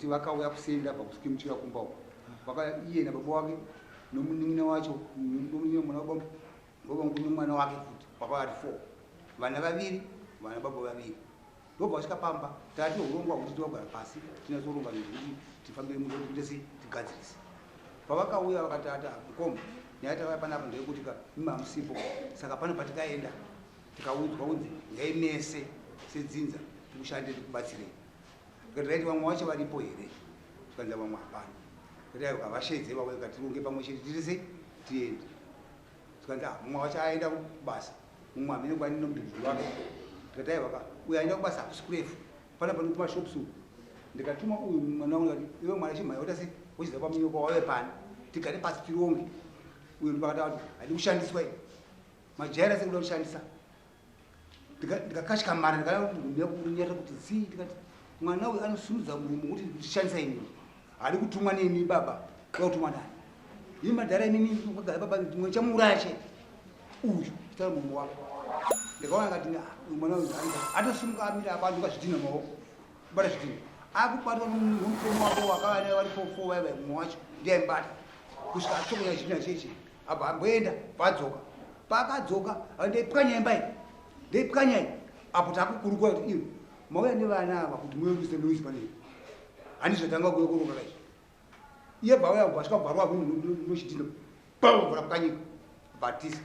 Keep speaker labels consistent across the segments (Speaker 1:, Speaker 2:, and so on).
Speaker 1: Kuti vakauya kuseni ndabva kusikimu chiuya kumba uko. Vakauya iye nababa wake nomunin'ina wacho nomunin'ina mwana wababa baba wangu nemwana wake futi vakauya vari 4. Vana vaviri, vana baba vaviri. Ndobva vasvika pamba tati hurongwa hwekuti togara pasi tinyatsoronga zvinhu zvekuti tifambire musha kuti tiite sei tigadzirise. Pavakauya vakati ata mukoma nyaya takauya panapa ndeyekuti ka imi hamusipo saka pane patikaenda tikaudzwa kunzi uyai mese sedzinza tikushande tikubatsirei. Tikati raiti vamwe vacho varipo here? Zvikanzi vamwe hapana. Tikati aiwa vashedze vauye ka tironge pamwe chete tiite sei tiende. Zvikanzi ah mumwe wacho aenda kubasa mumwe hamene kwani nomudhudhudhu wake. Tikati aiwa ka uyo aenda kubasa hakusi kurefu pana pano kumashops uku. Ndikatuma uyu mwana wangu ndikati iwe mwana chimhanya woita sei wochiza pamunyoko wauye pano tigare pasi tironge. Uyu ndopakati ati haidi kushandiswa iyi. Majaira sekuda kushandisa. Ndikakashikamara ndikakunyarira kuti zii ndikati mwana uyu anosimudza muromo kuti ndishandisa ini. Haadi kutumwa neni baba, kuda kutumwa nani? Imi madhara imimi makagara baba mwe chamuuraya chete. Uyu chitaura muromo wako. Ndikaona ngati uyu mwana uyu atosimuka amira apa anonga zvidhina maoko. Kubata zvidhina. Akubatwa nomukoma wako wakava naye vari 4 vaya vaya mumwe wacho ndiye aimubata. Kusvika atsokonya chidhina cheche. Abva amboenda bva adzoka. Paakadzoka ndaipwanya imba iyi. Ndaipwanya iyi. Apo takukurukura kuti iwe mauya nevana ava kuti muuye kuise noise pane iyi. Handizvo zvatanga kuuya kuronga kaizvi. Iye bva auya kubva asvika kubva rwa nochidhina. Bva rapwanyika. Bva atiza.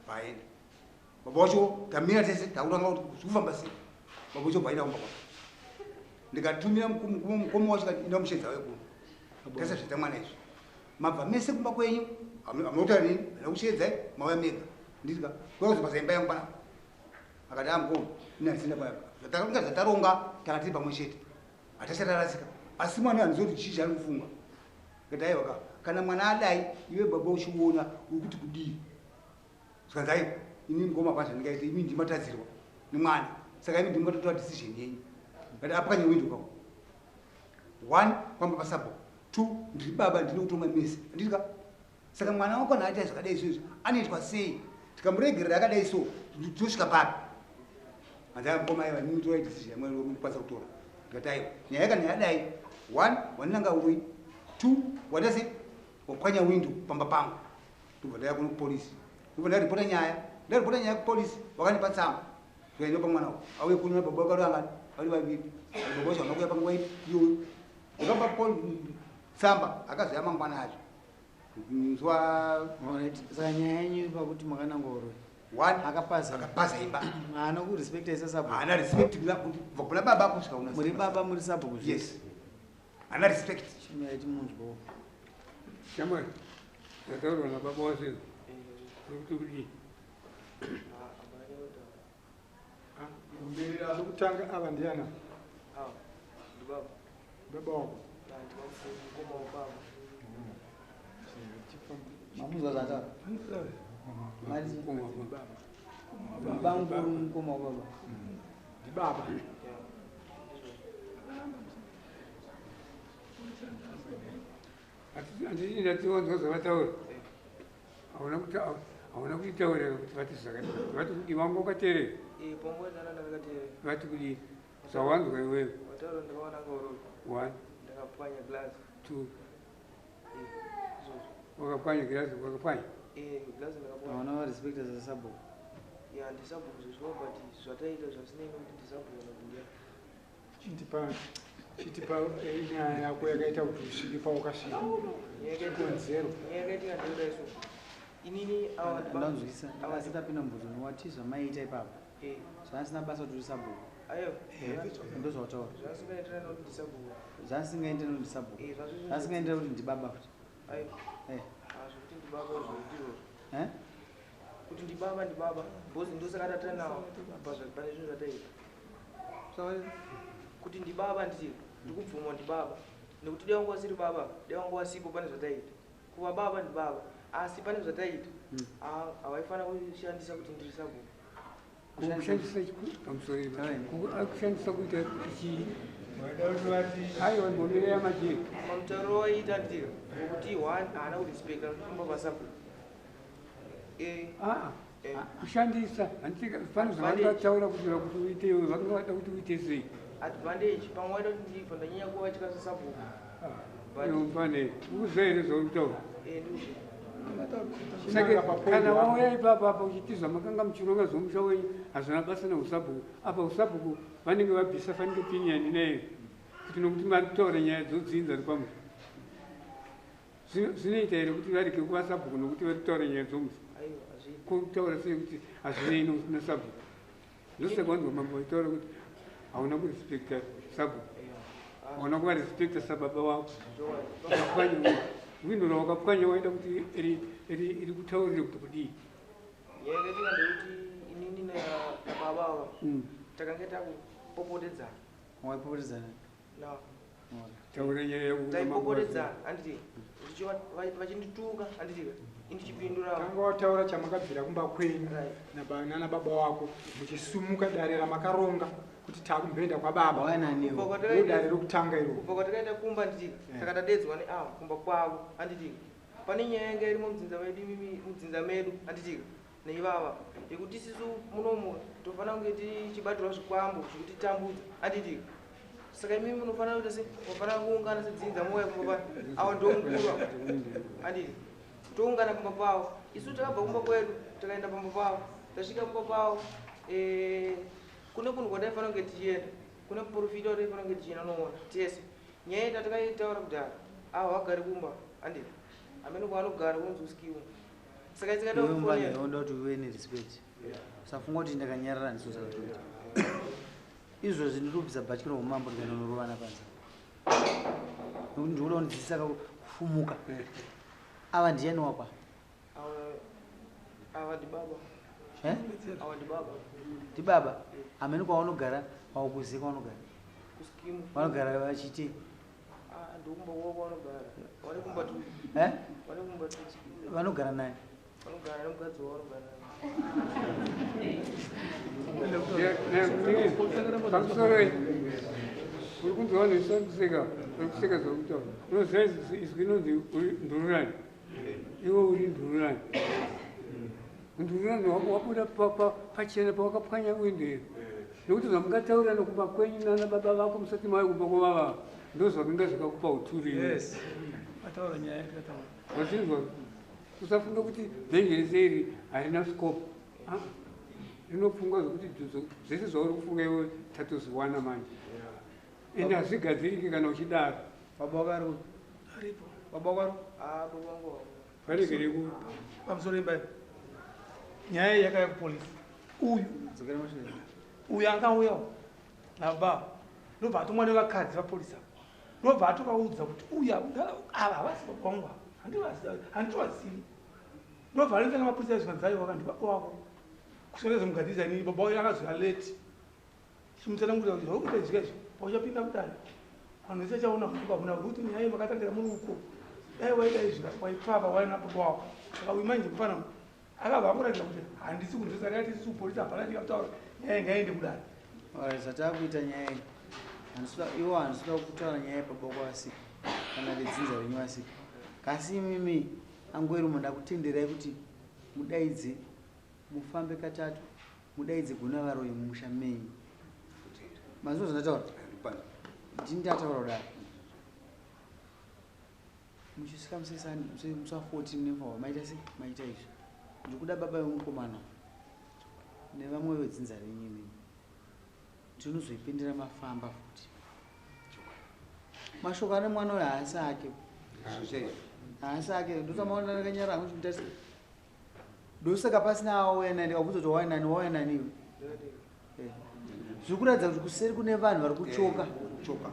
Speaker 1: Bva aenda. Baba wacho tamira tese takutanga kuti zvikufamba sei. Baba wacho bva aenda kumba kwake. Ndikatumira mukoma wacho kati enda mushedza wako kuno. Tese zvaita mwana izvi. Mabva mese kumba kwenyu, hamuna nini, hamuna kushedzai, mauya mega. Nditi ka, kuya kuzopaza imba yangu panapa. Akati ah mukoma, ini handisina paya. Zvatanga zvataronga tanga tiri pamwe chete. Hatisati tarasika. Asi mwana handizivi kuti chii chaari kufunga. Ndikati aiwa ka, kana mwana adai, iwe baba uchiona uri kuti kudii? Zvikanzi aiwa, ini mukoma hapana zvandingaite, imi ndimi matadzirwa nemwana. Saka imi ndimi matotora decision yenyu. Ndikati apwanye window kako. 1 pamba pasabhuku 2 ndiri baba ndine kutonga mese handiti ka saka mwana wako kana aita zvakadai so izvi anoitwa sei tikamuregerera akadai so tosvika papi hanzi aya mukoma aiva nini torai decision yamwe mukwanisa kutora ndikati aiwa nyaya kana yadai 1 wandinanga uroi 2 waita sei wapwanya window pamba pangu ndobva ndaya kuno kupolisi ndobva ndaripota nyaya ndaripota nyaya kupolisi vakandipa tsamba ndikaenda pamwana uyu auye kuno nababa vake vari vangani vari vaviri baba vacho havana kuuya panguva ipi iyoyo ndakapa tsamba akazouya mangwana acho musi wa
Speaker 2: Saka nyaya yenyu pakuti makananga uroyi
Speaker 1: one
Speaker 2: akapaza
Speaker 1: akapaza imba
Speaker 2: haana kurespecta isa sabhuku
Speaker 1: haana respect kubva kuna baba kusvika kuna
Speaker 2: muri baba muri sabhuku zvese.
Speaker 1: Yes haana respect
Speaker 2: Chimira chimunzwa
Speaker 3: Shamwari, zvataurwa nababa wazvinhu urikuti kudii?
Speaker 4: Chekutanga ava ndiana? Baba wako.
Speaker 2: Mamunzwa zvataura mari baba mukoma wababa
Speaker 4: Ndibaba.
Speaker 3: Handiti ndatiwanzwa zvavataura. Hauna kutitaurira kuti vati zvakati. Vati kudii wanga wakateerera? Vati kudii? Zvawanzwa iwewe. 1
Speaker 5: Ndakapwanya glass.
Speaker 3: 2 wakapwanya glass wakapwanya.
Speaker 5: Glass ndakapwanya.
Speaker 2: Hauna varespecta sasabhuku
Speaker 5: Ya ndisabhuku zvezvo but zvataita zvasinei nekuti ndisabhuku kana kuti ndiani.
Speaker 4: Chitipa nyaya yako yakaita kuti usvike pawakasvika. Chikonzero.
Speaker 5: Nyaya yakaitika ndeyodai so. Inini ava
Speaker 2: ndanzwisa asi tapinda mubvunzo wati zvamaiita ipapo zvaasina basa kuti uri sabhuku
Speaker 5: Aiwa.
Speaker 2: Ndozvautaura.
Speaker 5: Zvasingaenderani nekuti ndisabhuku.
Speaker 2: Zvasingaenderani kuti ndisabhuku.
Speaker 5: Zvazvo
Speaker 2: Zvasingaenderani kuti ndibaba futi.
Speaker 5: Aiwa. Ah, zvekuti ndibaba zvo ndirozvo.
Speaker 2: Eh?
Speaker 5: Kuti ndibaba ndibaba because ndosaka tatanawo pane zvinhu zvataita. Kuti ndibaba nditi ndikubvuma ndibaba nekuti dai wangu wasiri baba dai wangu wasipo pane zvataita. Kuva baba ndibaba asi pane zvataita havaifana kushandisa kuti ndiri sabhuku.
Speaker 3: Kushandisa pamusoro kushandisa kuita chii? Aiwa mbomire yamajeri.
Speaker 5: Pamutauro waiita ndika ngokuti one haana kurespecta kufamba pasabhuku.
Speaker 3: Ah, kushandisa handiti pane zvavangataura kuti uite iwe vanga vada kuti uite sei?
Speaker 5: Advantage pamwe waida kuti ndibva ndanyanya kuva chikasasabhuku.
Speaker 3: Mufane ukuziva here zvauri kutaura? Saka kana wauya ipapa apa uchiti zvamakanga muchironga zvomusha wenyu hazvina basa neusabhuku, apa usabhuku vanenge vabvisa fanike opinion nayo kuti nokuti marikutaura nyaya dzodzinza ripamusha. Zvinoita here kuti varege kuva sabhuku nokuti vari kutaura nyaya dzomusha? Kutaura sei kuti hazvinei nasabhuku? Ndosaka wanzwa mambo vaitaura kuti hauna kurespekta sabhuku, hauna kuvarespekta sababa wako. Wakapwanya windo rawakapwanya, waida kuti iri kutaurire kuti kudii?
Speaker 5: Nyaya yakaitika ndeyekuti inini nababa ava takange takupopotedzana.
Speaker 2: Waipopotedzana?
Speaker 5: Na.
Speaker 3: Taura nyaya yako.
Speaker 5: Taipopotedzana, handiti? Vachindituka, handiti? Indichipindura.
Speaker 4: Tanga wataura chamakabvira kumba kwenyu nana baba wako muchisumuka dare ramakaronga kuti takumboenda kwababa.
Speaker 2: Wainaniwo.
Speaker 4: Ndo dare rokutanga iroro.
Speaker 5: Kubva kwatakaita kumba, handiti, saka tadedzwa neava kumba kwavo, handiti? Pane nyaya yanga irimo mudzinza medu imimi, mudzinza medu, handitika, neivava yekuti isisu munomu tofanira kunge tichibatirwa zvikwambo zvekutitambudza, handitika? Saka imimi munofanira kuita se munofanira kuungana sedzinza, mouya kumba pa ava ndomukuru, handiti? Toungana pamba pavo. Isu takabva kumba kwedu, takaenda pamba pavo. Tasvika pamba pavo, kune kunhu kwataifanira kunge tichienda, kune muprofita wataifanira kunge tichienda noona tese. Nyaya iyi tatakaitaura kudhara, ava vagari kumba, handiti? Amene kwaanogara kunonzi usikiwo. Saka isikaita
Speaker 2: Iwe mufane
Speaker 5: kufonera.
Speaker 2: unoda kuti uve nerespect. Usafunga kuti ndakanyarara handisi zvatoita. Izvozvi ndiri kubvisa bhatyiro umambo ndikanonorovana panze. Nokuti ndikuda kundidzidzisa kufumuka. Ava ndiani wapa?
Speaker 5: Ava ndibaba.
Speaker 2: Eh?
Speaker 5: Ava ndibaba.
Speaker 2: Ndibaba. Amene kwavanogara haukuzivi kwavanogara.
Speaker 5: Kuskimu.
Speaker 2: Vanogara vachiti
Speaker 5: Ah, ndokumba kwavo kwavanogara. Vane kumba tu.
Speaker 2: Eh?
Speaker 5: Vane kumba tu.
Speaker 2: Vanogara naye.
Speaker 5: Vanogara nemukadzi wavo vanogara naye.
Speaker 3: Pamusoro uri kunzwa vanhu vese vari kuseka, vari kuseka zvakutaura. Unoziva izwi inonzi uri ndururani? Iwe uri ndururani. Ndururani wako wabuda pachena pawakapwanya windo iri, nokuti zvamungataura nokumba kwenyu nana baba vako musati mauya kumba kwavava ndo zvakanga zvakakupa uturu iwe.
Speaker 6: Yes. Ataura nyaya yakataura.
Speaker 3: Wazvinzwa? Usafunga kuti bhenji rese iri harina scope. Ah, rinopfungwa zvokuti zvese zvauri kufunga iwe tatozviwana manje, ende hazvigadziriki kana uchidaro.
Speaker 2: Baba wako ari kupi?
Speaker 6: Aripo.
Speaker 2: Baba wako ari kupi?
Speaker 5: Ah, baba vangu vavo.
Speaker 3: Varegere ku
Speaker 6: Pamusoro imba iyi. Nyaya iyi yakauya kupolisi. Uyu
Speaker 2: Dzokera mashure.
Speaker 6: uyu angauyawo nababa, ndobva atumwa nevakadzi vapolisi ava, ndobva atovaudza kuti uyu ava havasi baba vangu ava, handitovazivi. Ndobva aendesa nemapurisa ezvikanzi aiwa ndibaba wako, kusvika ndazomugadzirisa inini. Baba uyu akazoya late chimutsanangurira kuti zvauri kuita izvi kaizvi, pauchapinda kudare vanhu vese vachaona kuti hakuna kuti nyaya iyi makatangira muri uko, dai waida izvi waipfava waina baba wako. Saka uyu manje mufana akabva akuratidza kuti handisi kunzwisa kati isusu polisi hapana chingataura, nyaya ngaende kudare.
Speaker 2: Alright, zvatakuita nyaya iyi. Iwo handisida kutaura nyaya yebaba wako asipo kana vedzinza renyu asipo. Kasi imimi angwerumo ndakutenderai kuti mudaidze, mufambe katatu, mudaidze gona varoyi mumusha menyu. Manzwa zvandataura? Ndini ndataura kudaro. Muchisvika musi wa 14 nefawa maita sei? Maita izvi. Ndiri kuda baba vemukomana nevamwe vedzinza renyu imimi. Tinozoipindira mafamba futi. Mashoko ane mwana uyu haasi ake. Haasi ake. Ndosamaona ndakanyara hangu chikuita sei? Ndosaka pasina auya nani, ndikabvunza kuti wauya nani, wauya nani iwe? Zviri kuratidza kuti kuseri kune vanhu vari kuchoka.
Speaker 1: Kuchoka.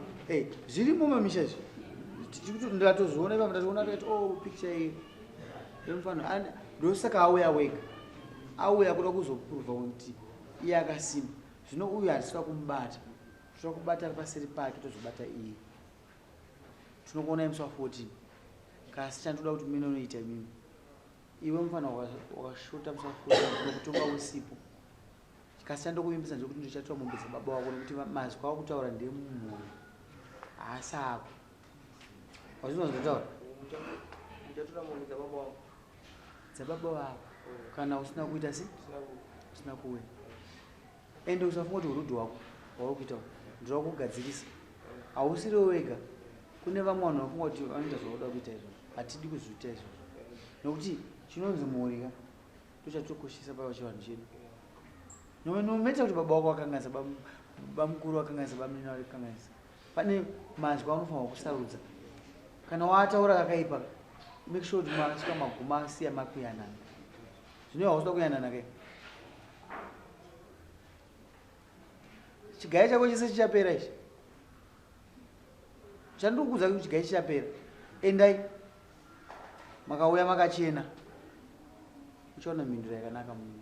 Speaker 2: Zvirimo mamisha izvi. Ndatozoona ipapo, ndatoona ndikati, oh, picture iyi. Ndomufana, ndosaka auya wega. Auya kuda kuzoprova kuti iye akasimba. Zvino uyu hatisida kumubata. Tinoda kubata ari paseri pake, tozobata iye. Tinokuonai musi wa 14. Kasi chandoda kuti mene unoita imimi. Iwe mufana wakashota musi wa 14, ndinokutonga usipo. Kasi chandokuvimbisa ndechekuti ndichatora mombe dzababa wako, nekuti mazwi ako kutaura ndemumwoyo. Haasi ako. Wazvinzwa zvandataura?
Speaker 5: Muchatora mombe dzababa wangu.
Speaker 2: Dzababa vako. Kana usina kuita sei?
Speaker 5: Usina
Speaker 2: Usina kuuya. Ende usafunga kuti urudhi wako wauri kuita uyu. Ndinoda kugadzirisa. Hausiriwo wega, kune vamwe vanhu vafunga kuti vanoita zvauda kuita izvozvo. Hatidi kuzviita izvozvo, nokuti chinonzi mhuri ka ndochatinokoshesa pachivanhu chedu. Nometa kuti baba wako vakanganisa, bamukuru vakanganisa, bamunini vakanganisa, pane mazwi anofanirwa kusarudza. Kana wataura kakaipa, make sure kuti masvika maguma asiya makuyanana. Zvino hausi kuyanana kai, chigai chako chese chichapera. Ichi chandiri kuudza kuti chigai chichapera. Endai makauya makachena, uchaona mhinduro yakanaka. Munhu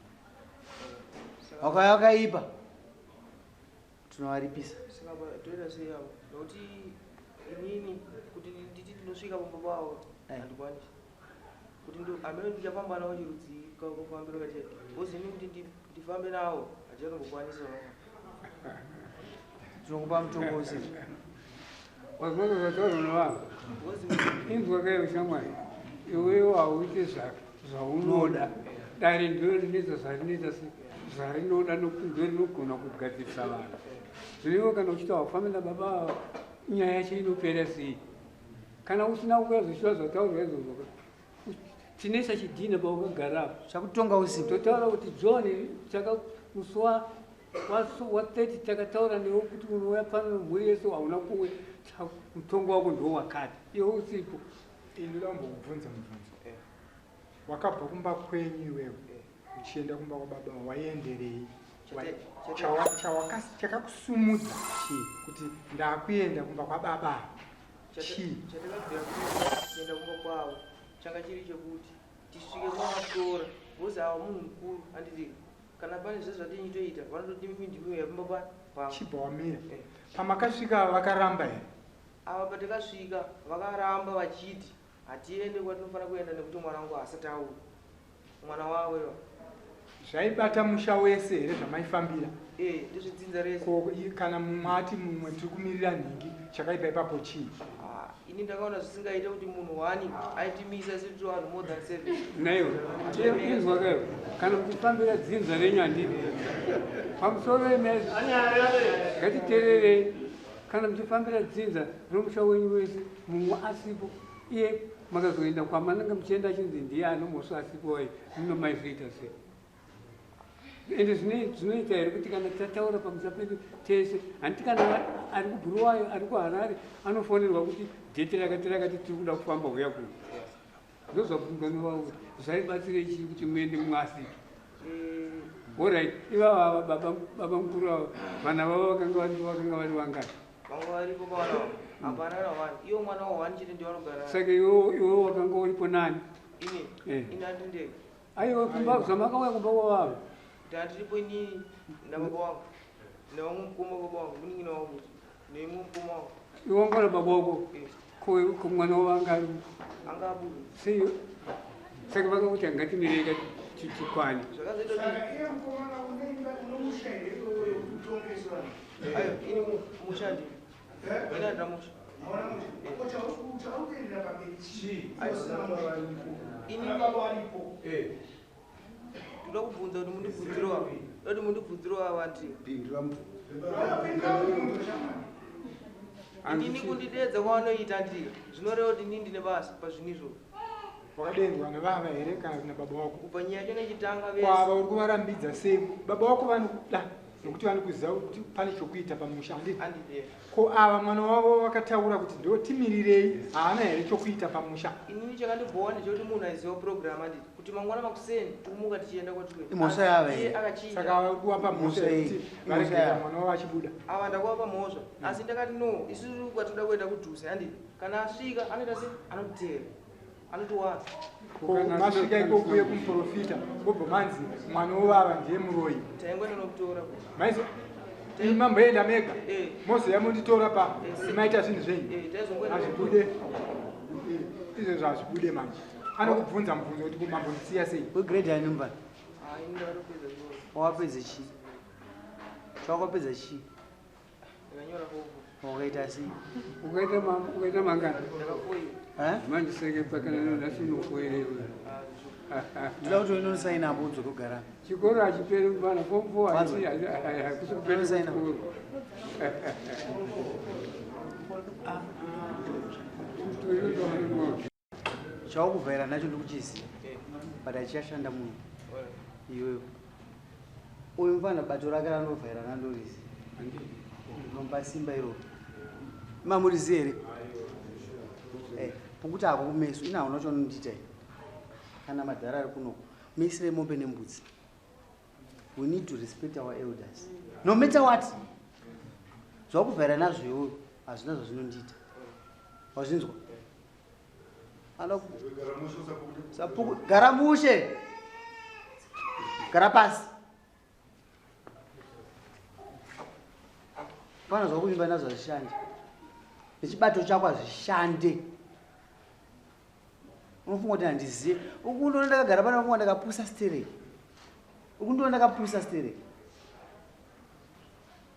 Speaker 2: wakauya wakaipa, tinovaripisa.
Speaker 5: Saka toita sei avo? Nokuti inini kuti nditi ndinosvika pamba pavo handikwanisi. Kuti amene ndichafamba nawo chirudzi kufambiro kachaita, because ini kuti ndifambe nawo hachatombokwanisa.
Speaker 2: Tinokupa mutongo usiri.
Speaker 3: Wazvona zvataurwa nevanhu.
Speaker 5: Because
Speaker 3: Inzwa kaiwe shamwari, iwewo hauite zvaunoda. Dare ndiro rinoita zvarinoita, zvarinoda, nokuti ndo rinogona kugadzirisa vanhu. Zvino iwe kana uchiti haufambi nababa ava, nyaya yacho inopera sei kana usina kuuya? Zvichiva zvataurwa izvozvo, tinoisa chidhina paukagara apo.
Speaker 2: Chakutonga usiku.
Speaker 3: Totaura kuti John, chaka musi wa 30 takataura newe kuti unouya pano mhuri yese, hauna kuuya. Mutongo wako ndo wakati iwe usipo.
Speaker 4: Ini ndoda kumbokubvunza mubvunzo. Wakabva kumba kwenyu iwewe uchienda kumba kwababa, waienderei? Chakakusumudza
Speaker 2: Chii?
Speaker 4: kuti ndakuenda kumba kwababa chii?
Speaker 5: Chatakabvira kuenda kumba kwavo changa chiri chekuti tisvike kwavatora, because ava munhu mukuru, handiti? Kana pane zvese zvatinitoita, vanototi mimi ndimiwe yapamba pamwe.
Speaker 4: Chibva wamira. Pamakasvika vakaramba here?
Speaker 5: Ava patakasvika vakaramba vachiti hatiende kwatinofanira kuenda nekuti mwana wangu haasati auya, mwana wavo iwa.
Speaker 4: Zvaibata musha wese here zvamaifambira?
Speaker 5: Eh, ndezvedzinza rese.
Speaker 4: Ko kana mumwe ati mumwe tiri kumirira nhingi, chakaipa ipapo chii?
Speaker 5: Ah, ini ndakaona zvisingaite kuti munhu one aitimisa isu tiri vanhu more than seven.
Speaker 3: Naiwe inzwa kayo, kana muchifambira dzinza renyu, handidi pamusoro emezi, ngatiteererei. Kana muchifambira dzinza romusha wenyu wese, mumwe asipo, iye makazoenda kwamanenge muchienda achinzi ndiye anomosva asipo, wai muno maizoita sei? Ende zvinoita here kuti kana tataura pamusha pedu tese, handiti kana ari kuBhuruwayo, ari kuHarare, anofonerwa kuti date rakati rakati tiri kuda kufamba, huya kuno? Ndozvabvunzwa nevavo kuti zvaibatsirei chii kuti muende mumwe asipo? Alright, ivava baba mukuru ava, vana vavo vakanga vari vangani?
Speaker 5: Vanga varipo pavana vavo, hapana na one. Iwo mwana wa one chete ndiwo anogara naye.
Speaker 3: Saka iwewo wakanga uripo nani?
Speaker 5: Ini?
Speaker 3: Eh.
Speaker 5: Ini handindega.
Speaker 3: Aiwa, kumba zvamakauya kumba kwavavo.
Speaker 5: Ndandiripo inini nababa wangu nevamwe mukoma baba wangu, munin'ina wangu nemumwe mukoma wangu.
Speaker 3: Iwe wanga uri baba wako?
Speaker 5: Eh.
Speaker 3: Ko mwana wavo anga ari?
Speaker 5: Anga abuda.
Speaker 3: Sei? Saka vakakuti ngatimirei tikwani.
Speaker 5: Zvakazoita kuti
Speaker 1: Saka iye mukomana unoimba unomusha here iwewe kutongeswa?
Speaker 5: Ayo, ini musha ndi ini handina musha.
Speaker 1: Hauna musha? Ko chauri pamberi chii?
Speaker 5: Ini
Speaker 1: Baba varipo.
Speaker 5: Ndoda kubvunza kuti mundibvunzirewo ava, ndoda kuti mundibvunzirewo ava andii.
Speaker 1: Pindura mubvunzo. Pindura mubvunzo, shamwari.
Speaker 5: Inini kundidedza kwavanoita ndii zvinoreva kuti inini ndine basa pazvinhu izvozvo.
Speaker 4: Wakadenzwa nevava here kana kuti nababa wako?
Speaker 5: Kubva nyaya yacho nechitanga
Speaker 4: Kwava
Speaker 5: vese.
Speaker 4: uri kuvarambidza sei? Baba wako vanokuda nokuti vanokuziva kuti pane chokuita pamusha, handiti?
Speaker 5: Andide.
Speaker 4: Ko ava mwana wavo vakataura kuti ndotimirirei, haana here chokuita pamusha?
Speaker 5: Inini chakandibhowa ndechekuti munhu aiziva program, anditi, kuti mangwana makuseni tikumuka tichienda kwatiri.
Speaker 2: Imhosva yava
Speaker 5: Iye
Speaker 2: here?
Speaker 5: akachinja.
Speaker 4: Saka vari kuvapa mhosva
Speaker 2: Mhosva
Speaker 4: yekuti
Speaker 2: iyi.
Speaker 4: varegera
Speaker 2: Mhosva yava.
Speaker 4: mwana wavo achibuda.
Speaker 5: Ava ndakuva mhosva, asi ndakati no, isusu kwatinoda kuenda kudhuze, handiti? Kana asvika anoita se anotiteera, anotiwana.
Speaker 4: Ko masvika ikokuye kumuprofita, wobva manzi mwana wovava ndiye muroyi?
Speaker 5: Taingoenda nokutora.
Speaker 4: Maizo imi mamboenda mega?
Speaker 5: Eh.
Speaker 4: Mozoya monditora pa
Speaker 5: Eh.
Speaker 4: maita zvinhu zvenyu?
Speaker 5: Eh, taizongoenda.
Speaker 4: Hazvibude. Izvezvo hazvibude. Manje anokubvunza mubvunzo kuti kumambondisiya sei?
Speaker 2: Wegrade yani mubani?
Speaker 5: Ah, ini ndakatopedza chikoro.
Speaker 2: Wawapedza chii? Chawakapedza chii?
Speaker 5: Ndakanyora four.
Speaker 2: Wakaita sei?
Speaker 3: Ukaita mangani?
Speaker 5: Ndakafoira.
Speaker 2: Eh?
Speaker 3: Manje seke pakana nhasi unofoirewe.
Speaker 5: Ah, zvo.
Speaker 2: Ndoda kuti unosaina apo udzoke kugara.
Speaker 3: Chikoro hachiperi mwana, form 4
Speaker 2: Wanzwa.
Speaker 3: hakusi kupera
Speaker 2: Unosaina.
Speaker 3: chikoro.
Speaker 2: Chawakuvhaira nacho ndikuchiziva, but achichashanda muno. Iwewe uyu mufana bato rake ranovhaira nandoriziva, unomupa simba iroro. Mamuriziva here? Pokuti ako kumeso ina hauna chaunondiita here? Kana madhara ari kunoko, misire mombe nembudzi. We need to respect our elders no matter what. Zvakuvhaira nazvo iwewe hazvina zvazvinondiita, wazvinzwa? Sapuku, gara mushe, gara pasi. Pana zvakuvimba nazvo hazvishande, nechibato chako hazvishande. Unofunga kuti handizive? Ukundiona ndakagara pana, unofunga ndakapusa stereki? Ukundiona ndakapusa stereki?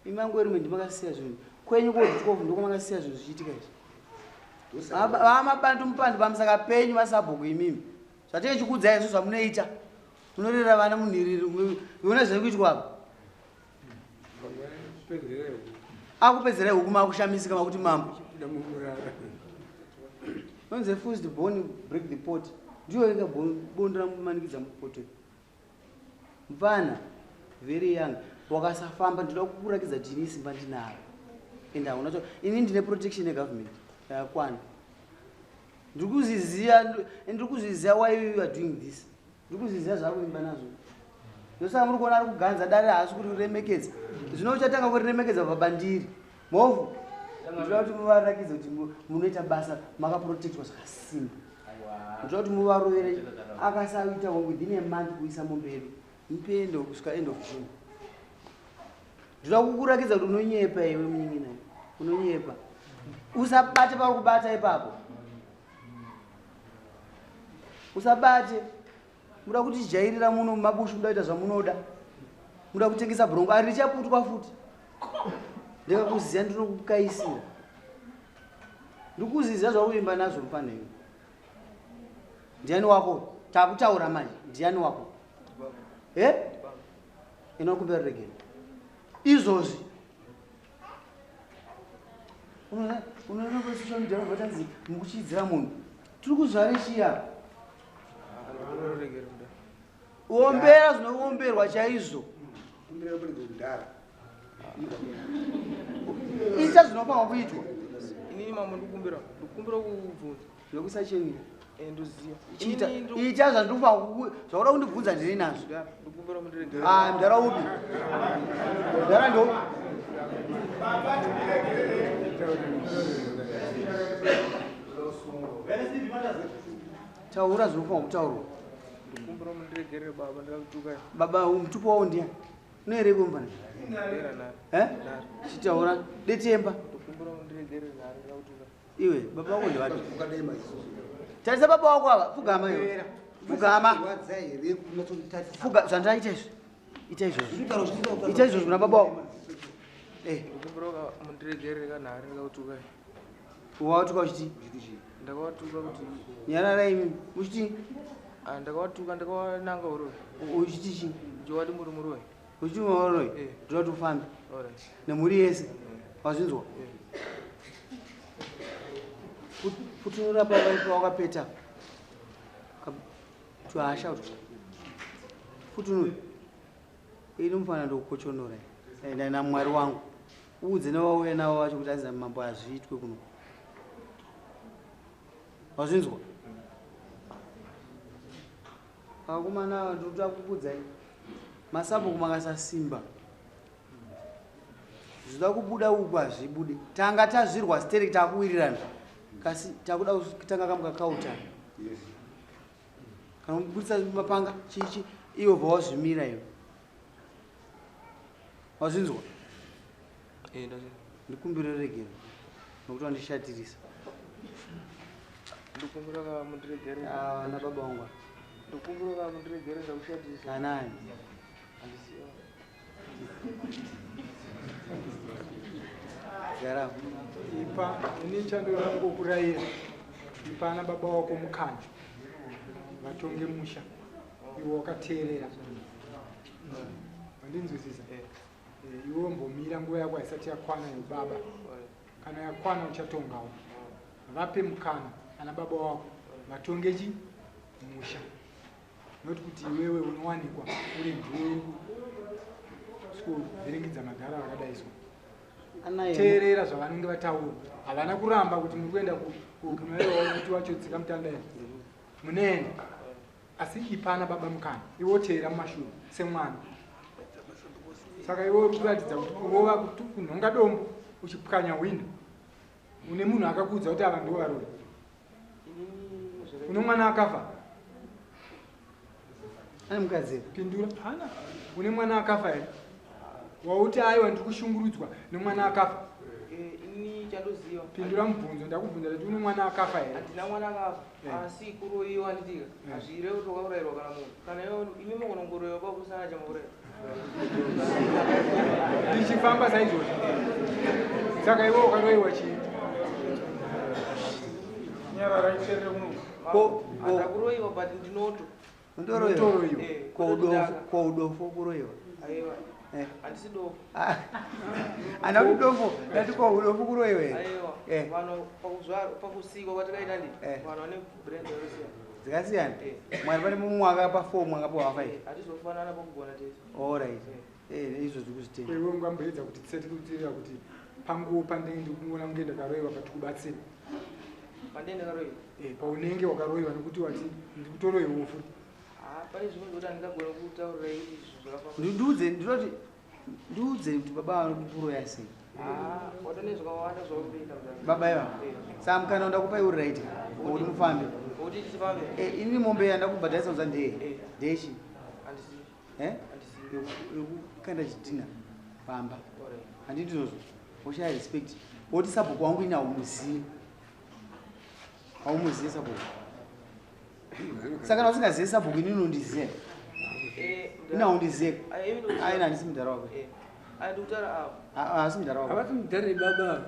Speaker 2: Imangwerume, ndimakasiya zvinhu kwenyu kodikovu, ndokumakasiya zvinhu zvichiitika izvi. Vamabantu mupandi pamusaka penyu vasabhuku imimi, zvatinge chikuudzai izvo zvamunoita, munorera vana munhiriri. Iona zviri kuitwa apa. Akupedzerai huku, makushamisika makuti mambo. Nonzi first born break the pot, ndiyo inga bondo ramumanikidza mupoto. Mfana very young, wakasafamba ndinoda kukurakidza kuti ini simba ndinaro, and hauna cho. Ini ndine protection yegovernment yakakwana. Ndiri kuzviziva, ndiri kuzviziva why you are doing this. Ndiri kuzviziva zvaari kuimba nazvo. Ndosaka muri kuona ari kuganza dare, haasi kuriremekedza. Zvino uchatanga kuriremekedza pabandiri movhu. Ndinoda kuti muvarakidze kuti munoita basa makaprotectwa zvakasimba. Ndinoda kuti muvarovere. Akasaita within a month kuisa mombe yedu, mupende kusvika end of June. Ndinoda kukurakidza kuti unonyepa iwe munin'ina, unonyepa. Usabate pauri kubata ipapo, usabate. Muda kutijairira muno mumabushu, muda kuita zvamunoda, muda kutengesa bhurongo ari richaputwa futi. Ndikakuziva ndinokukaisira. Ndikuziziva zvakuimba nazvo mufana iwe. Ndiani wako? Takutaura manje, ndiani wako? E, inokumbera regera izvozvi. Unoona pasocial media vatanzi mukuchidzira munhu, tiri kuzvare chiya. Ombera zvinoomberwa chaizvo.
Speaker 1: Kudhara.
Speaker 2: Ita zvinofanwa kuitwa.
Speaker 5: Inini mambo ndikumbira kubvunza.
Speaker 2: Zvekusachenera.
Speaker 5: Ndoziva.
Speaker 2: Chiita, ita zvandinofanwa zvakuda kundibvunza, ndini nazvo.
Speaker 5: Ndikumbira mundiregere.
Speaker 2: Ah, mudhara upi? Mudhara ndo taura zvinofanwa kutaurwa.
Speaker 5: Ndikumbira mundiregerere baba, ndakakutukai.
Speaker 2: Baba mutupo wawo ndiani? Unoereko mufana?
Speaker 5: Dera nare.
Speaker 2: Eh, chitaura detemba.
Speaker 5: Ndikumbira mundiregerere nare, ndakakutukai.
Speaker 2: Iwe, baba wako ndevapi? Tarisa baba wako ava, pfugama iwe, pfugama.
Speaker 1: Rwadza here kunyatsonditarisa?
Speaker 2: Pfuga zvandaita izvi, ita izvozvo, ita izvozvo kuna baba wako. Eh.
Speaker 5: Ndikumbira mundiregerere kanhare, ndakakutukai.
Speaker 2: Wautuka uchiti?
Speaker 5: Ndakavatuka kuti
Speaker 2: Nyararai imi, uchiti?
Speaker 5: Ah, ndakavatuka, ndakavananga uroyi.
Speaker 2: Uchiti chi?
Speaker 5: Ndiwati muri muroyi.
Speaker 2: Uchiti muroyi?
Speaker 5: Eh.
Speaker 2: Ndoda kuti ufambe
Speaker 5: Alright.
Speaker 2: nemhuri yese, wazvinzwa? Putunura pawakapeta tuhasha utu, putunura. Ini mufana ndokukochonora enda namwari wangu. Uudze nevauya navo vacho kuti aziza mambo, hazviitwe kuno, wazvinzwa? Vakomana ava ndinoda kukuudzai, masabhuku makasasimba, zvida kubuda uku hazvibude. Tanga tazvirwa stereki, takuwirirana, kasi takuda kutanga kamukakautana kana kubudisa mapanga chichi, iwe bva wazvimira iwe, wazvinzwa?
Speaker 5: Eh, ndazvinzwa.
Speaker 2: Ndikumbire regero nokuti wandishatirisa.
Speaker 5: Ndikumbira ka mundiregerere.
Speaker 2: Ah, vana baba vangu ava.
Speaker 5: Ndikumbira ka mundiregerere, ndakushatirisa.
Speaker 2: Anani?
Speaker 5: Handiziva.
Speaker 2: Gara.
Speaker 4: Ipa ini chandoda ngokurayira, ipa ana baba wako mukana vatonge musha. Iwe wakateerera, wandinzwisisa? Iwe wombomira, nguva yako haisati yakwana yobaba. Kana yakwana uchatongawo. Vape mukana ana baba wako vatonge chi musha, noti kuti iwewe unowanikwa uri ndiwe sikuvhiringidza madhara akadai so. Teerera zvavanenge vataura. Havana kuramba kuti muri kuenda kunaiwa kuti wacho tsika mutanda here, munoenda, asi ipana baba mukana. Iwe woteera mumashure semwana. Saka iwe uri kuratidza kuti kurova, kunhonga dombo uchipwanya hwindo, une munhu akakuudza kuti ava ndo varoyi. Une mwana akafa?
Speaker 2: Ane mukadzi.
Speaker 4: Pindura. Une mwana akafa here wauti aiwa, ndiri kushungurudzwa nemwana akafa?
Speaker 5: Ini chandoziva
Speaker 4: Pindura mubvunzo. Ndakubvunza kuti une mwana akafa here?
Speaker 5: Handina mwana akafa. Asi kuroyiwa, handitika, hazvirevi kuti wakaurayirwa kana munhu. Kana iwe imi mukonongoroyiwa pakusana chamuurayirwa.
Speaker 4: Ndichifamba saizvozvo. Saka iwe wakaroyiwa chii?
Speaker 7: Nyarara, iterere kuno.
Speaker 5: Handakuroyiwa, but ndinoto
Speaker 2: Ndoroyiwa?
Speaker 4: Unotoroyiwa.
Speaker 5: Kutodhaka.
Speaker 2: Ko udofo kuroyiwa?
Speaker 5: Aiwa, handisi dofo.
Speaker 2: Ana kuti dofo, ndati ko udofo kuroyiwa here?
Speaker 5: Aiwa. Vanhu pakuzvarwa, pakusikwa kwatakaita, nditi vanhu vane brain dzakasiyana.
Speaker 2: Dzakasiyana. Mwari pane mumwe akapa 4, mumwe akapiwa 5.
Speaker 5: Hatizofanana pakugona tese.
Speaker 2: Alright, izvo zviri kuzvitenda.
Speaker 4: Iwe ungamboedza kuti tsetikutira kuti panguva pandinenge ndikuona kunge ndakaroyiwa, patikubatsira.
Speaker 5: Pandenge ndakaroyiwa?
Speaker 4: Paunenge wakaroyiwa, nekuti wati ndikutoroyiwawo futi.
Speaker 5: Ah, pane zvimwe zvokuti handingagona kutaurirai kuti izvi zvakafamba.
Speaker 2: Ndiudze, ndinoti ndiudze kuti baba vanokuroya sei.
Speaker 5: Ah, watone zvakawanda zvakutoita mudhara.
Speaker 2: Baba iva? Saka mukana ndakupai uri right kuti mufambe.
Speaker 5: Kuti tifambe.
Speaker 2: Inini mombe yandakubhadharisa kuza ndeye ndechi
Speaker 5: Handisi.
Speaker 2: Eh?
Speaker 5: Handisi.
Speaker 2: Yekukanda chidhina pamba, handiti ndizvozvo? Woshaya respect, woti sabhuku wangu ini haumuzivi, haumuzivi sabhuku. Saka kana usingazivi sabhuku, inini unondiziva? Ini haundizivi. Aina, handisi mudhara wako.
Speaker 5: Andikutaura avo.
Speaker 2: Asi mudhara wako.
Speaker 3: Havasi mudhara baba.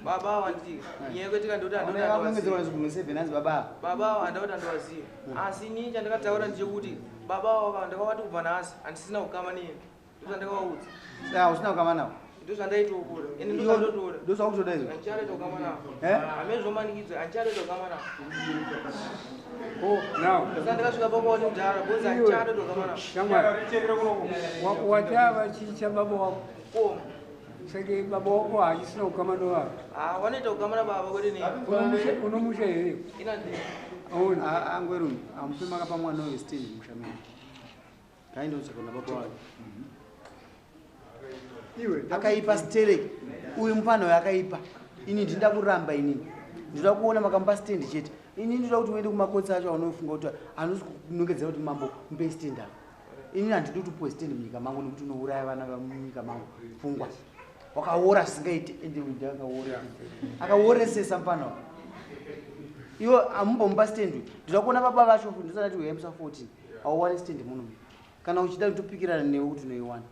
Speaker 5: Baba avo, handitika, nyaya yekuti kandoti
Speaker 2: Akangedzerwa nezvigumwe 7, hanzi baba ava.
Speaker 5: Baba avo handauti handivazivi, asi inini chandakataura ndechekuti baba avo ndakavati kubva nhasi handisina kukama neni. Ndozvandakavaudza.
Speaker 2: Saka usina kukama navo?
Speaker 5: Ndozvandaitokura, ende ndozvandotora.
Speaker 2: Ndozvakutoda izvo?
Speaker 5: Handicharoita kukama navo.
Speaker 2: Eh?
Speaker 5: Hamene zvomanikidzwa, handicharoita kukama navo.
Speaker 3: Oh, now
Speaker 5: Saka ndakasvika pakwati mudhara because handicharoita kukama navo.
Speaker 3: Shamwari, watava chii chababa wako?
Speaker 5: Koma.
Speaker 3: Saka baba wako hachisina kukama novavo?
Speaker 5: Ah, vanoita kukama nababa, kwete neni.
Speaker 3: Unomusha here?
Speaker 5: Ina ndini.
Speaker 3: Aona.
Speaker 2: Angwerume, hamufi makapa mwana westendi musha menyu. Ngaindotsvaka nababa wake.
Speaker 4: Iwe.
Speaker 2: Akaipa stereki uyu mufana uyu, akaipa. Ini ndinda kuramba, inini ndinoda kuona makamupa stendi chete. Ini ndinoda kuti uende kumakotsi acho aunofunga kuti anosi kunongedzera kuti mambo mupe stendi apa. Inini handidi kuti upuwe stendi munyika mangu, nekuti unouraya vana vamunyika mangu. Pfungwa wakaora zvisingaiti, ende uyu akaora, akaoresesa mufana uyu. Iwo hamumbomupa stendi uyu. Ndinoda kuona baba vacho futi. Ndosati uyai musa 14, hauwani stendi muno. Kana uchida kutopikirana newe kuti unoiwana.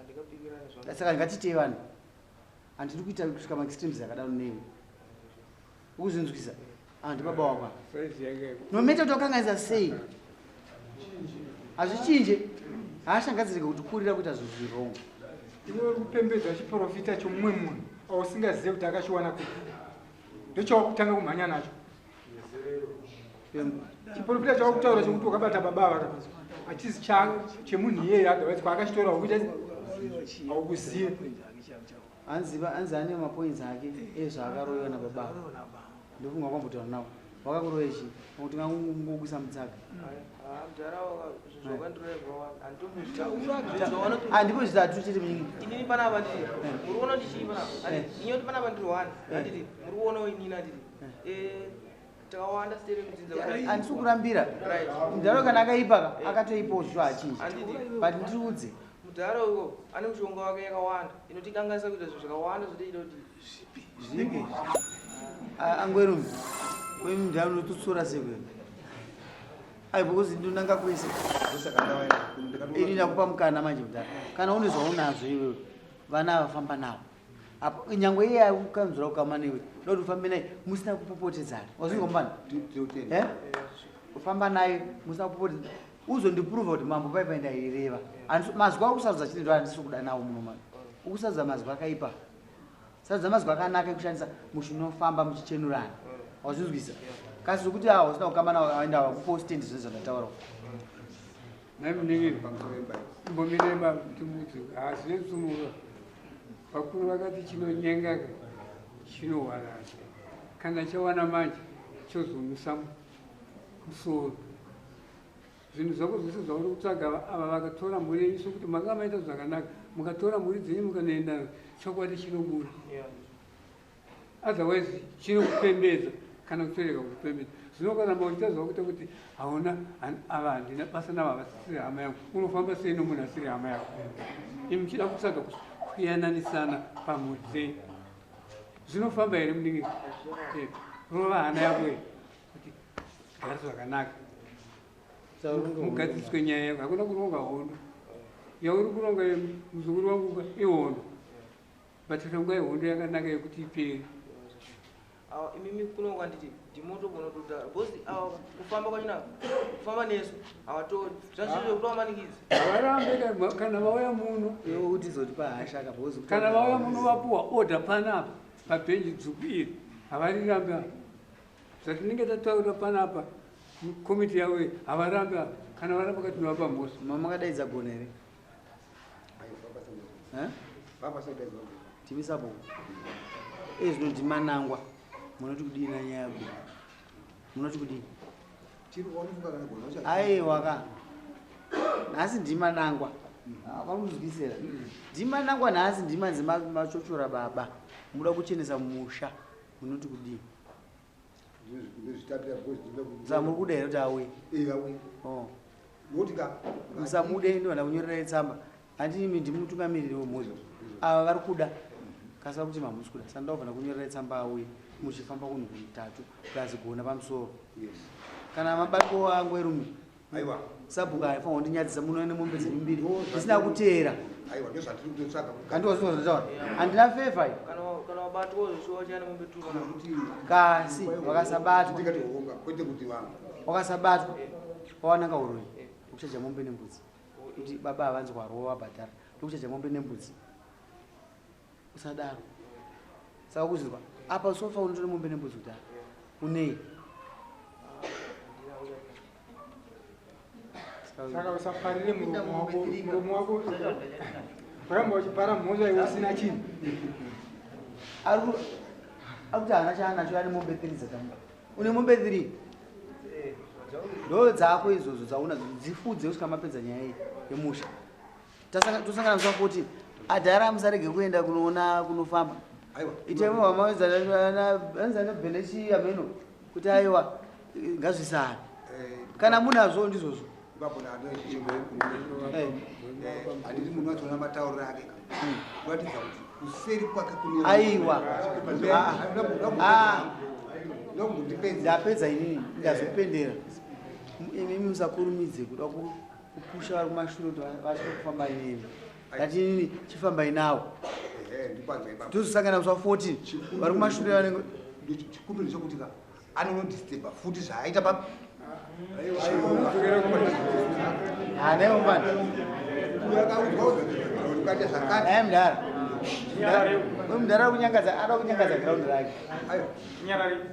Speaker 5: Ndikapikirana zvangu.
Speaker 2: Saka ngatitei vanhu, handidi kuita kusvika maextremes akadaro newe. Ukuzinzwisa? Handi baba wako.
Speaker 3: Saizi yake.
Speaker 2: Nometa kuti wakanganisa sei, hazvichinje, haashangadzirike kuti kurira kuita zvinhu zvirongo.
Speaker 4: Iwe uri kupembedza chiprofita chomumwe munhu ausingazive kuti akachiwana kupi. Ndochawakutanga kumhanya nacho chiprofita chawakutaura chekuti wakabata baba vaka, hachisi chemunhu iyeye. Otherwise kwaakachitora ukuita haukuzive.
Speaker 2: Hanzi ane mapoints ake ezvaakaroyiwa nababa. Ndofunga wakambotaura navo. Wakakuroya chii? Kuti ngangokuisa mutsaga.
Speaker 5: Ah, mudhara waka zvinhu zvakandiroya zvakawanda,
Speaker 2: Handipo zvitatu chete munyika.
Speaker 5: Inini panapa ndiri, muri kuona kuti chii panapa? Handiti inyaya kuti panapa ndiri one, handiti muri kuonawo inini, handiti takawanda sitere kudzinza.
Speaker 2: Handisi kurambira.
Speaker 5: Right.
Speaker 2: Mudhara kana akaipa ka, akatoipawo zvicho, hachinji.
Speaker 5: Handiti
Speaker 2: But ndiudze.
Speaker 5: Mudhara uko ane mushonga wake yakawanda inotikanganisa kuita zvinhu zvakawanda zvotoita kuti
Speaker 2: Zvipi? Angwerume, kwemudhara unototsura sekwe ai, because ndinonanga kwese. Ini ndakupa mukana manje mudhara, kana une zvaunazvo iwewe, vana vafamba navo apo. Nyangwe iye akukanzura kukama newe, ndoda kuti ufambe naye musina kupopotedzana. Wazvinzwa mufana? Ufamba naye musina kupopotedzana. Uzondiprova kuti mambo paipai ndaireva. Mazwi akusarudza chine ndo handisi kuda nawo muno mano. Ukusarudza mazwi akaipa. Sarudza mazwi akanaka ekushandisa muchinofamba muchichenurana. Wazvinzwisa? Kasi zvekuti awa usina kukamba nawo aenda wakuposte ndizvo zvandataura.
Speaker 3: Nhai munin'ina, imbomira baba timudze hazvine tsumura. Vakuru vakati chinonyenga ka chinowarara. Kana chawana manje chozomisa musoro. Zvinhu zvako zvese zvauri kutsvaga ava vakatora mhuri yenyu sokuti manga maita zvakanaka mukatora mhuri dzenyu mukanoenda chokwadi chinobuda. Otherwise chinokupembedza kana kutorega kukupembedza. Zvino ukaramba uchiita zvakuita kuti hauna ava handina basa navo havasisiri hama yangu unofamba sei nomunhu asiri hama yako imi muchida kutsvaga kuyananisana pamhuri dzenyu zvinofamba here muningi eh, rova hana yako here kuti gara zvakanaka mugadziriswe nyaya yako hakuna kuronga hondo yauri kuronga muzukuru wangu ihondo But rongai hondo yakanaka yekuti ipere.
Speaker 5: Awa imimi kuno kwanditi ndimotogona kutodara because awa kufamba kwachina kufamba nesu hawatori zvazvizvo kutowamanikidza.
Speaker 3: Havarambe kana vauya muno.
Speaker 2: Iwe utizotipa hasha ka because
Speaker 3: kana vauya muno vapuwa order panapa pabhenji dzvuku iri havarirambe apa. Zvatinenge tataura panapa komiti yavo iyi havarambe apa kana varamba katinovapa mhosva.
Speaker 2: Mama makadaidza gona here? Timisapo ezvino ndimanangwa munoti kudii nanyaya yagona munoti kudii aiwa ka nhasi ndimanangwa vakunzwisera ndimanangwa nhasi ndimanzi machochora baba muda kuchenesa musha munoti kudii saka muri kuda here kuti auye oh. Musamude ndovana kunyorerai tsamba handini imi ndimi mutungamiriri wemhuri ava vari kuda kasa kuti mamusi kuda saka ndovana kunyorerai tsamba auye muchifamba kunhu kutatu plus gona pamusoro kana mabatwa angu erume
Speaker 1: Aiwa.
Speaker 2: Sabhuku haifanira kundinyadzisa muno nemombe dzenyu mbiri ndisina kuteera.
Speaker 1: Aiwa ndozvatiri kutotsvaga.
Speaker 2: Handiwa zvino zvataura. Handina favor iyi.
Speaker 5: Kana kana wabatwa zvishuwa chana mombe tu kana
Speaker 1: kuti
Speaker 2: kasi wakasabatwa.
Speaker 1: Ndikati honga kwete kuti vangu.
Speaker 2: Wakasabatwa. Wawananga uroyi. Ukuchaja mombe nembudzi. Kuti baba havanzi warova wabhadhara. Ndokuchaja mombe nembudzi. Usadaro. Saka kuzvinzwa. Apa sofa unotora mombe nembudzi kudhara. Unei?
Speaker 4: Saka usaparire muromo wako, muromo wako uramba uchipara mhosva iwe usina chinhu.
Speaker 2: Ari akuti haana chaanacho ane mombe 3 dzatamuka. Une mombe 3? Ndo dzako idzodzo dzaunadzo dzifudze kusvika mapedza nyaya iyi yemusha. Tosangana musi wa 14. Adhara musarege kuenda kunoona kunofamba. Itai mawamawedzana bhenechi ameno kuti aiwa ngazvisare. Kana munazvo ndizvozvo.
Speaker 1: Handiti munhu wachona matauriro ake ka kuratidza kuti kuseri kwake kune
Speaker 2: Aiwa. Ndapedza inini ndazopendera. Imi musakurumidze kuda kupusha vari kumashure kuti vasvike kufamba nemi. Ndati inini chifambai nawo. Tozosangana musi wa 14 vari kumashure vanenge
Speaker 1: chikumbiro chekuti ka anonodisturba futi zvaaita pa
Speaker 2: Naye mudhara. Uyu mudhara kunyangadza ada kunyangadza ground rake.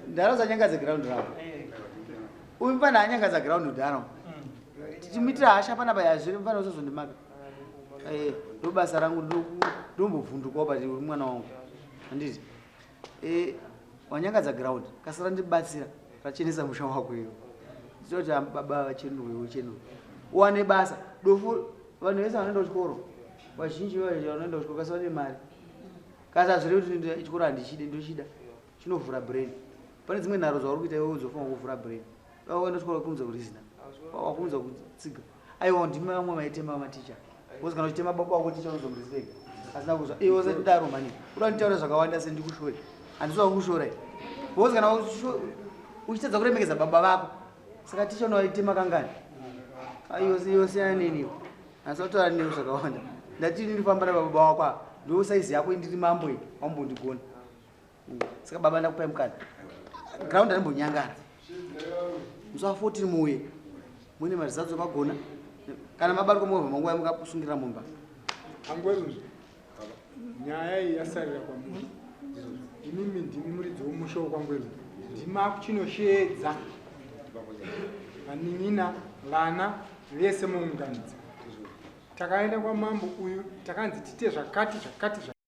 Speaker 2: Mudhara usanyangadze ground rako. Uyu mfana anyangadza ground mudhara. Tichimuitira hasha panapa yazviri mfana usazondimaka. Eh, ndo basa rangu ndombovhundukawo but uri mwana wangu. Handiti? Eh, wanyangadza ground kasara ndibatsira rachenesa musha wako iwe. Ndinoti baba vachenurwe uchenurwe. Uwane basa. Dofu vanhu vese vanoenda kuchikoro. Vazhinji vanoenda kuchikoro kasi vane mari. Kasi hazvirevi kuti chikoro handichide ndochida. Chinovhura brain. Pane dzimwe nharo dzauri kuita iwewe dzofanira kuvhura brain. Dai waenda kuchikoro wakunza kurizina. Wakunza kutsiga. Aiwa ndimi vamwe maitema maticha. Because kana uchitema baba wako ticha unozomurespect. Asina kuzwa. Iwe usatidaro mani. Uda nditaura zvakawanda sendikushore. Handisi wakushora. Because kana uchitadza kuremekedza baba vako. Saka ticha unovaitema kangani? Aiwa iwe siyana neni iwe. Handisi kutaura newe zvakawanda. Ndati ini ndifamba nababa wako apa. Ndiwe size yako ndiri mambo iyi. Wambondigona. Saka baba ndakupai mukana. Ground arimbonyangara. Musi wa 14 muuye. Mune maresults akagona. Kana mabatwa movha manguva mukasungira mumba.
Speaker 4: Angweruzve nyaya iyi yasarira kwamuri. Imimi ndimi muridzi womusha wokwaNgweru. Ndima kuchinosheedza vanin'ina, vana vese muunganidza. Takaenda kwamambo uyu, takanzi tiite zvakati zvakati zvakati.